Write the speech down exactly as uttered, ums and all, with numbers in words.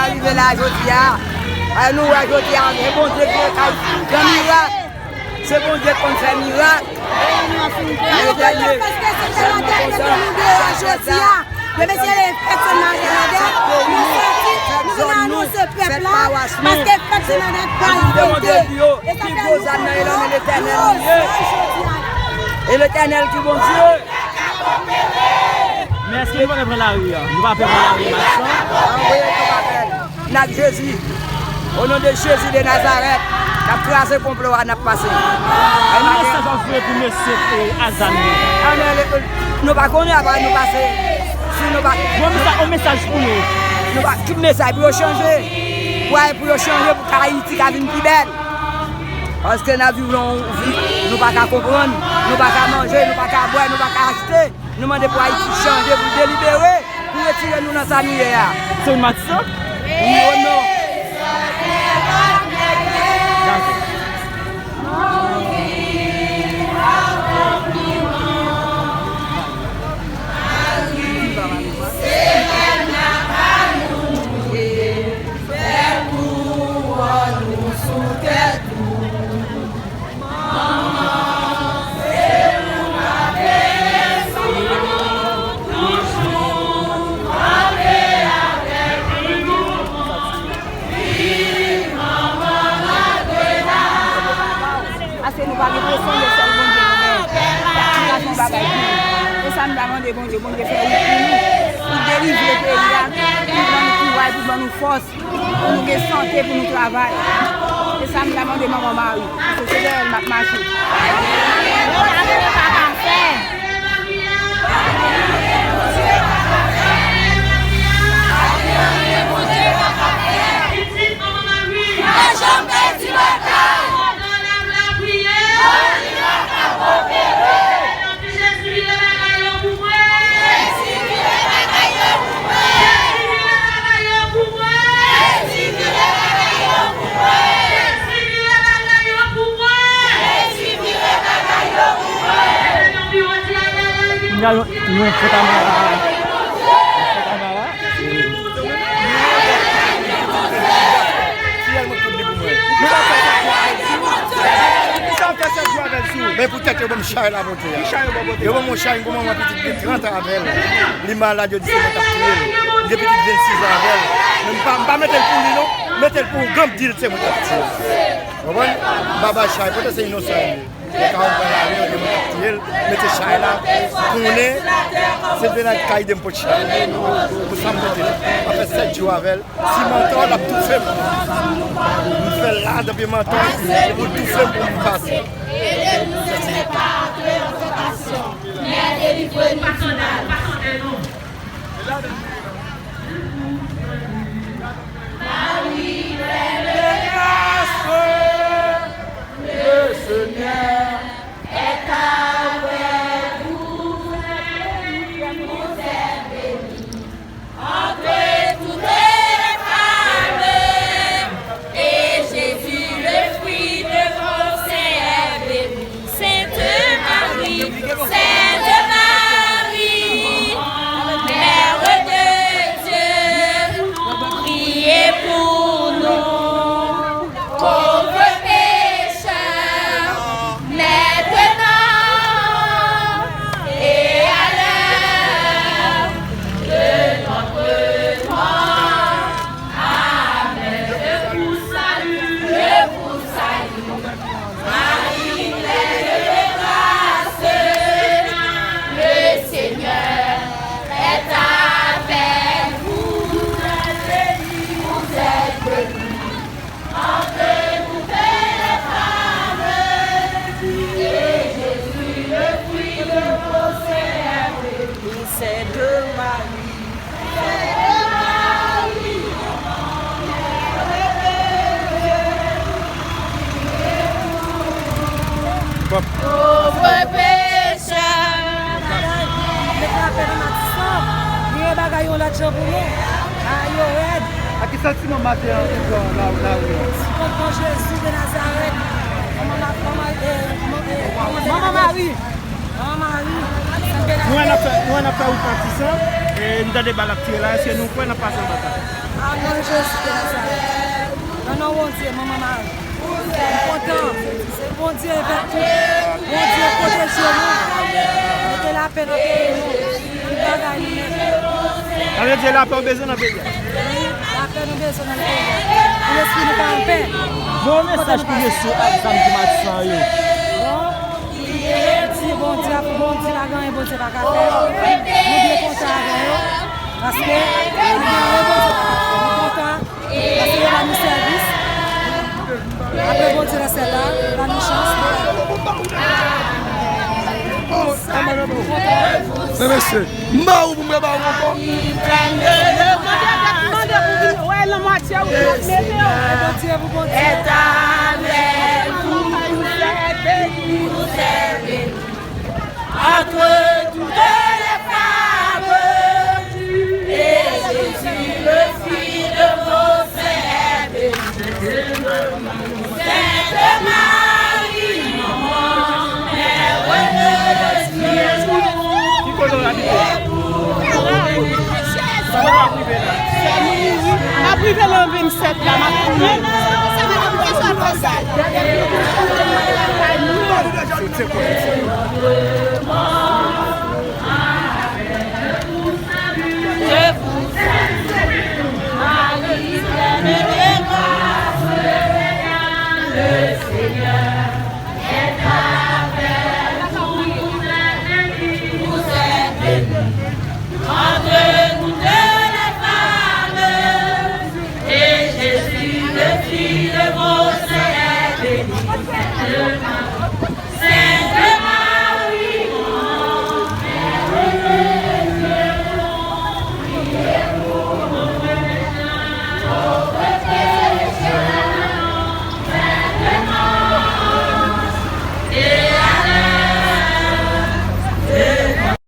Rive la jodi a, nou wè jodi a, se Bondye ki kay fè mirak. Se Bondye k konn fè mirak. Letènèl, nou deyo jodi a. Yo mesye, fèt Sen Nadèt, nou soti, nou vin anonse pèp la, paske fèt Sen Nadèt pral fete. E sa fè nou konn gwo zam nan jodi a. E Letènèl ki Bondye. Men èske nou pa pè pran lari a? Nou pa pè pran lari a, masanm? Anvoye tout apèl. N ak Jezi. O non de Jezi de Nazarèt, n ap kraze konplo a, n ap pase. Ki mesaj w ap voye pou mesye, eh, a zam yo? A, men, nou pa konnen, apa nou pase. Si nou pa... Bon, mesaj, yon mesaj pou yo. Nou pa, ki mesaj pou yo chanje? Pou, pou yo chanje, pou Ayiti ka vin pi bèl. Paske n ap viv yon vi nou pa ka konprann, nou pa ka manje, nou pa ka bwè, nou pa ka achte. Nou mande pou Ayiti chanje, pou delibere, pou retire nou nan sa nou ye a. Se yon matisan? Wi, o non. Dakò. Paske nou pa gen pèsonn, se sèl Bondye nou gen. N ap di yon bagay pou nou. E sa nou ta mande Bondye, Bondye fè wout pou nou, pou delivre peyi a, pou ban nou kouraj, pou ban nou fòs. Pou nou gen sante, pou nou travay. E sa m ta mande Manman Mari, paske se dèyè l m ap mache. Yo pa konnen pa ka fè. Pitit Manman Mari. Pa janm pèdi batay. Pandan n ap lapriyè. Mari pa ka opere. Jezi vire bagay yo pou mwen. Jezi vire bagay yo pou mwen. Jezi vire bagay yo pou mwen. Jezi vire bagay yo pou mwen. Jezi vire bagay yo pou mwen. Jezi vire bagay yo pou mwen. N a yon, yon fòt a mara. Fòt a mara. Fiyèl mwen kout li pou mwen. Sa fè sèt jou avè l sou. Men poutèt yo ban m chay la pote a. Ki chay yo ba w pote? Yo ban m yon chay, m gon manman pitit gen trant an avè l. Li malad, yo di se mwen k ap touye l. M gen pitit vennsis an avè l. Men m pa, m pa mete l pou li non. M mete l pou yon granm di l se mwen k ap touye l. Konprann? M pa bay chay, poutèt se inosan yo ye. Yo ka ouvè lari, yo gen moun k ap touye l, mete chay la, konnen se vle nan kay de m pot chay. Pou sa m mete l. M ap fè sèt jou avè l. Si mantò, l ap toufe m. M fè l la, depi mantò, pou l toufe m, pou m pase. Ede nou seche pa antre nan tantasyon, men delivre nou di mal. Marie pleine de grâce, le Seigneur est avec vous. Vous êtes bénie entre toutes les femmes, et Jésus, le fruit de vos seins, est béni. Sainte Marie, Sainte Marie, Mère de Dieu, priez pour nous pauvres pécheurs, maintenant et à l'heure de notre mort. Amen. Je vous salue, je vous salue. Marie pleine de grâce, le Seigneur est avec vous. Vous êtes bénie entre toutes les femmes, et Jésus, le fruit de vos seins, est béni. Sainte Marie. Bon. Pauvre pécheur. Met lapè nan Matisan. Vire bagay yon lòt jan pou nou. A, yo rèd. Ak ki santiman maten an ou pran la, lari a? Kontan Jezi de Nazarèt. Manman, manman, eh, man-, eh, Manman Mari. Manman Mari. Nou wè n ap fè, nou wè n ap fè wout Matisan, e nou tande bal ap tire la, èske nou kwè n ap pase anba bal? A, Nan non Jezi de Nazarèt. Nan non Bondye, manman Mari. M kontan. Se Bondye fè tout. Bondye pwoteje nou. Mete lapè nan peyi nou. Tout bagay nou mete. Sa vle di lapè w bezwen nan peyi a? Wi, lapè nou bezwen nan peyi a. Pou lespri nou ka anpè. Yon mesaj pou mesye ak zam ki Matisan yo. Bon, di Bondye, pou Bondye pa gen anyen Bondye pa ka fè. Nou byen kontan avè yo. Paske, nou gen anyen Bondye pa ka fè. Nou kontan. Paske yo ba nou sèvis. Apre Bondye nan syèl la, yo ba nou chans. Men mesye, m ba ou pou m ba ou ankò. Mande pou vin wè nan match ou mete yo. Bondye pou Bondye. Entre toutes les femmes, et Jésus, le Fils de Joseph, est béni. Sainte Marie, Mère de Dieu. Ki kote w abite? Sa pa ap rive la. N ap rive nan vennsèt la, n ap rive. Soutyen politik.